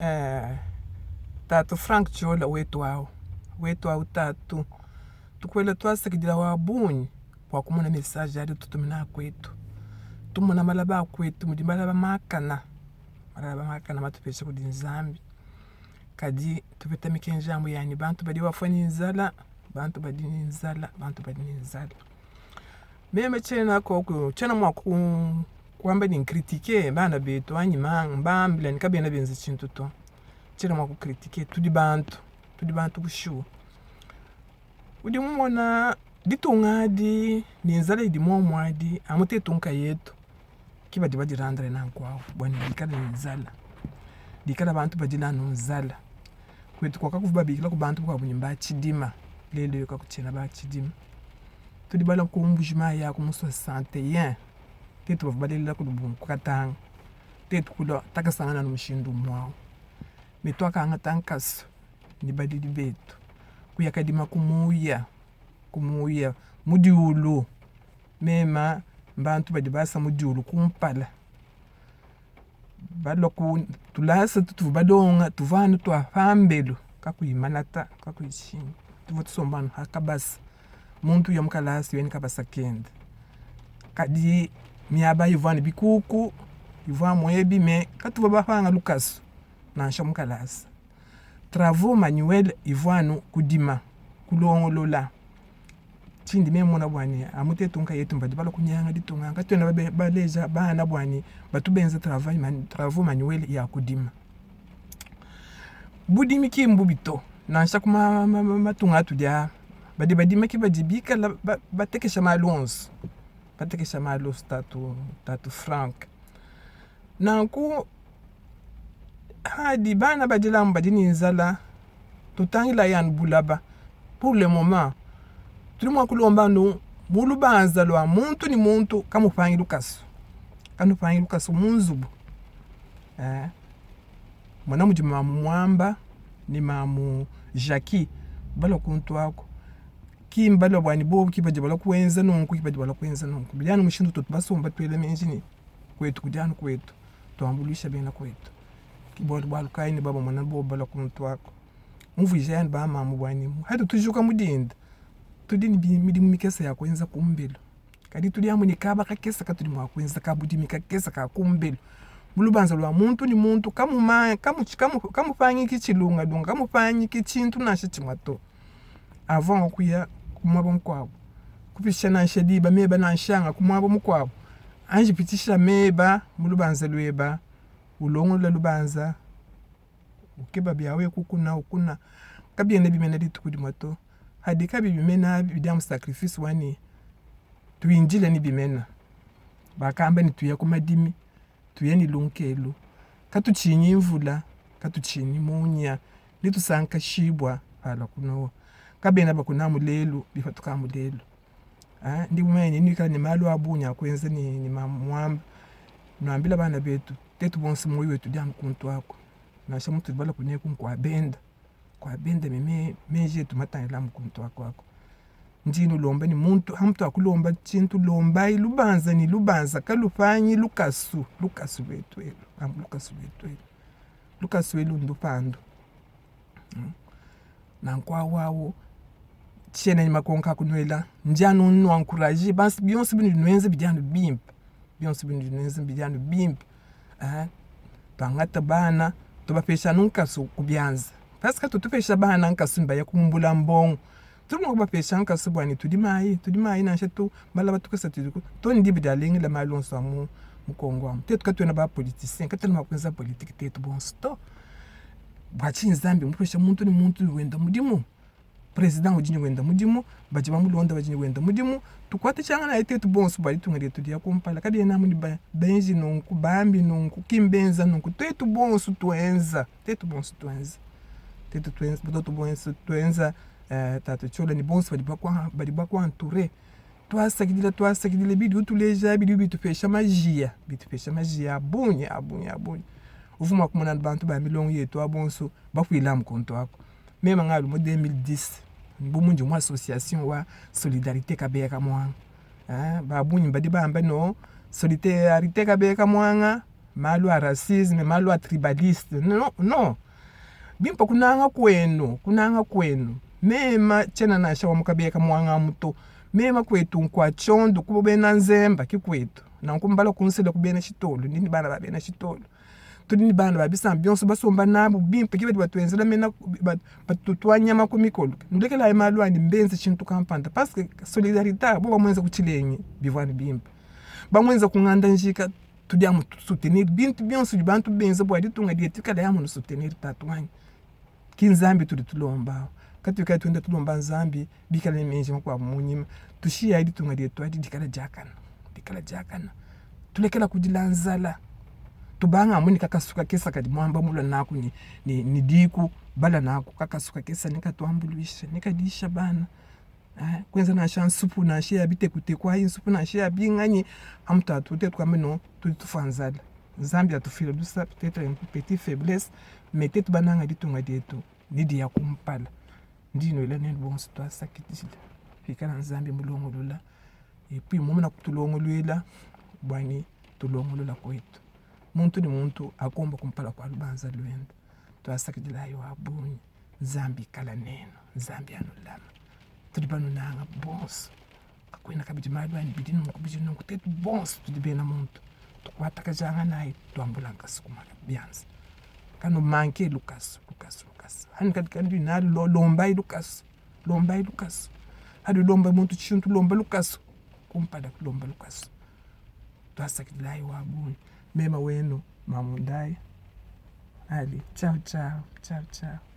Eh, tatu Frank Ciola wetu awu, wetu awu tatu, tukuela tuasakidila wa bungi bua kumona message adi ututumina kuetu. Tumona malaba a kuetu mudi malaba makana, malaba makana matupesha kudi Nzambi. Kadi tupeta mikenji amu ya ne bantu badi bafua ne nzala, bantu badi ne nzala, bantu badi ne nzala. Meme tshiena koku, tshiena mua kuamba ne nkritike bana betu anyi mbambila ne kabena benza tshintu to. Tshiena mua kukritike, tudi bantu, tudi bantu bushuwa. Udi mumona ditunga adi ne nzala idi muomu adi amu tuetu nkayetu ke badi badirandre nanku awu bua ne bikale ne nzala, bikala bantu badila anu nzala. Kuetu kua kakuvua babikilaku bantu bakuabu ne mba tshidima, lelu eu kakutshiena ba tshidima. Tudi balua ku Mbuji Mayi aku mu 61 tuetu bavua balelela ku Lubungu ku Katanga, tuetu kulua takasangana anu mushindu umue au ne tuakangata nkasu ne baledi betu kuya kadima ku muya ku muya mu diulu mema mbantu badi basa mu diulu kumpala. Balua ku tulasa tutuvua balonga tuvua anu tua pambelu kakuyi malata kakuyi tshinyi, tuvua tusomba anu pa kabasa, muntu uya mu kalasa uya ne kabasa kende. Kadi miaba ivua ne bikuku ivua amu ebi mais katuvua bapanga lukasu nansha mu kalasa. Travaux manuels ivua anu kudima, kulongolola. Tshindi meme mona bua ne amu tuetu nkayetu mbadi balua kunyanga ditunga katuena baleja bana bua ne batu benza travail travaux manuels ya kudima. Budimi ki mbubi to nansha ku matunga atudi aa badi badima ke badi bikala batekesha malu onso, batekesha malu onso tatu tatu Franck. Nanku Hadi bana badilamu badi ne nzala, tutangilayi anu bulaba pour le moment tudi mua kulomba anu mu lubanza lua muntu ne muntu kamupangi lukasu, kanupangi lukasu mu nzubu eh. Mona mudi mamu Muamba ne mamu Jackie balua kuntu aku, ki mbalua bua ne bobu ki badi balua kuenza nunku, ki badi balua kuenza nunku, bidi anu mushindu ututu basomba tuela meji ne kuetu kudi anu kuetu. Tuambuluisha bena kuetu. Ke bualu bualu kayi ne babamona bobu balua kuntu aku. Umvuija yani ba mamu bua ne hatu tujuka mu dinda tudi ne midimu mikese ya kuenza kumbelu, kadi tudi amu ne kaba kakese katudi mua kuenza ka budimi kakese ka kumbelu mu lubanza lua muntu ne muntu kamupangiki tshilungalunga kamupangiki tshintu nansha tshimue to. Avant kuya ku muaba mukuabu kupisha nansha diba meba nansha anga ku muaba mukuabu Anji pitshisha meba mu lubanza lueba, ulongolola lubanza, ukeba bia wewe kukuna, ukuna. Kabiena bimena dituku dimue to. Hadi kabi bimena bidi amu sacrifice wa ne tuindile ne bimena. Bakamba ne tuya ku madimi, tuye ne lunkelu, katutshinyi mvula, katutshinyi munya, netusankashibua palua kunowa. Kabena bakunamu lelu, bipatukamu lelu. Ndi mumanye ne nuikala ne malu a bungi a kuenza ne mamu Muamba. Nuambila bana betu, tuetu bonso muoyo wetu udi anu kuntu aku, nansha mutudi balue kuneku nkua benda, kua benda me meji etu matangila amu kuntu aku aku. Ndi nulomba ne muntu pamutu pa kulomba tshintu lombayi lubanza ne lubanza kalupangi lukasu, lukasu luetu elu, amu lukasu luetu elu, lukasu elu ndupandu. Nanku awu awu tshiena ne makonka a kunuela, ndi anu nnua encourager bionso binudi nuenza bidi anu bimpe, bionso binudi nuenza bidi anu bimpe. Tuangate bana tubapesha anu nkasu ku bianza parce que tutupesha bana nkasu ne baya kumbula mbongo, tudi mua kubapesha nkasu bua ne tudimayi, tudimayi nansha tu malaba tukese tudiku too ne diba dialengela malu onso a mu Congo amu. Tuetu katuena ba politiciens, katuena mua kuenza politique tuetu bonso to. Bua tshinyi Nzambi mupesha muntu ne muntu wenda mudimu? President udi ne wenda mudimu, badi bamulonda badi ne wenda mudimu. Tukuatshishanganayi tuetu bonso bua ditunga dietu diya kumpala. Kabiena amu ne benji nunku, bambi nunku, ki mbenza nunku. Tuetu bonso tuenza, tuetu bonso tuenza, tuetu tuenza, tuetu bonso tuenza. Eh, Tatu Ciola ne bonso badi bakua badi bakua entoure tuasakidila tuasakidila bidi utuleja bidi bitupesha majiya bitupesha majiya a bungi a bungi a bungi uvua mua kumona bantu ba milongo yetu abu bonso bapuila amu kuntu aku meme ngalu mu 2010 bu mundi mu association wa solidarite Kabeya Kamuanga ba bungi badi bamba no solidarite Kabeya Kamuanga. Malu a racisme, malu a tribaliste non non. Bimpe kunanga kuenu, kunanga kuenu. Mema tshiena nansha wa mu Kabeya Kamuangamu to. Mema kuetu nkua Tshiondo ku bena Nzemba ki kuetu. Nanku mbala kunsela ku bena Tshitolu, ndi ne bana ba bena Tshitolu. Tudi ne bana ba bisamba bionso basomba nabu bimpe, ke badi batuenzela mena batutua nyama ku mikolo. Nulekelayi malu anyi mbenze tshintu kampanda parce que solidarite bobu bamuenza ku Tshilenge bivua anu bimpe, bamuenza ku Nganda Njika tudi amu tu soutenir bintu bionso bidi bantu benza bua ditunga dietu ikale amu nu soutenir tatu wanyi. Ki Nzambi tudi tulomba katuikale tuenda tulomba Nzambi bikale ne meji makuabu mu nyima, tushiyayi ditunga dietu adi dikale diakane, dikale diakane, tulekela kudila nzala, tubanga amu ne kakasu kakese kadi muamba mulua naku ne, ne, ne diku bala naku kakasu kakese nekatuambuluishe nekadisha bana eh, kuenza nansha nsupu nansha ya bitekuteku ayi nsupu nansha ya binganyi amu tatu tuetu kuamba no tudi tufua nzala Nzambi atufuile lusa peut-etre un petit faiblesse mais tetu bananga ditunga dietu ne diya kumpala ndi nuela nenu bonso tuasakidila pikala Nzambi mulongolola et puis mumana kutulongoluela bua ne tulongolola kuetu muntu ne muntu akomba kumpala kua lubanza luende tuasakidilayi wa bungi Nzambi ikala nenu Nzambi anulama tudi banunanga bonso kakuena kabidi malu anyi bidi nunku bidi nunku tetu bonso tudi bena muntu tukuatakajanganayi tuambula nkasu ku bianza kanumanke lukasu lukasu lukasu hani kadi kandi nalu lombayi lukasu lombayi lukasu hadi ulomba muntu tshintu lomba lukasu kumpala kulomba lukasu tuasakidilayi wa bungi mema wenu mamu ndaya ali ciao ciao ciao ciao.